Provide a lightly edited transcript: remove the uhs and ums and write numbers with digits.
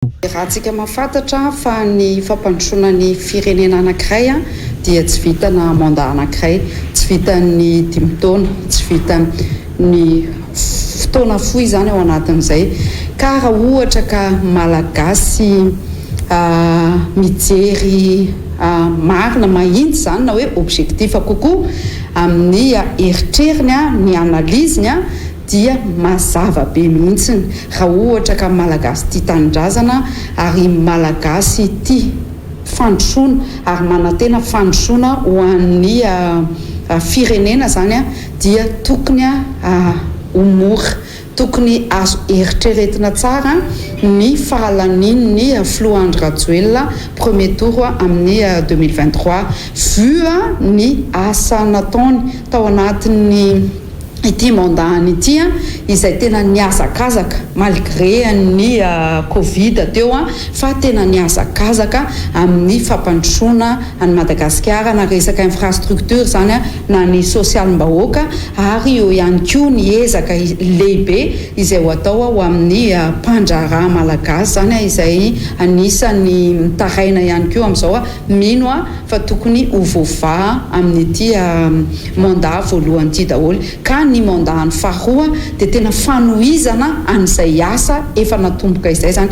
Raha tsika mahafantatra fa ny fampandrosoana ny firenena anankiray dia tsy vitana mandat anankiray, tsy vitan'ny 5 taona, tsy vitan'ny fotoana fohy izany ao anatin'izay. Ka raha ohatra ka Malagasy mijery marina mahitsy izany na hoe objectif kokoa amin'ny eritreriny, ny analyse-ny, dia mazava be mihitsiny raha ohatra ka Malagasy tia tanindrazana ary Malagasy tia fandrosoana ary manantena fandrosoana ho an'ny firenena zany dia tokony ho mora, tokony azo eritreretina tsara ny fahalanian'ny filoha Andry Rajoelina premier tour amin'ny 2023, vu ny asa nataony tao anatin'ny ity mandat ity izay tena niazakazaka malgré ny Covid teo fa tena niazakazaka amin'ny fampandrosoana any Madagasikara, na resaka infrastructure zany na ny sosialim-bahoaka, ary eo ihany koa ny ezaka lehibe izay ho atao ho amin'ny mpandraharaha malagasy zany izay anisany mitaraina ihany koa amin'izao mino fa tokony ho voavaha amin'ity mandat voalohany ity daholo. Ka ny mandat ny faharoa dia tena fanohizana an'izay asa efa natomboka izay zany.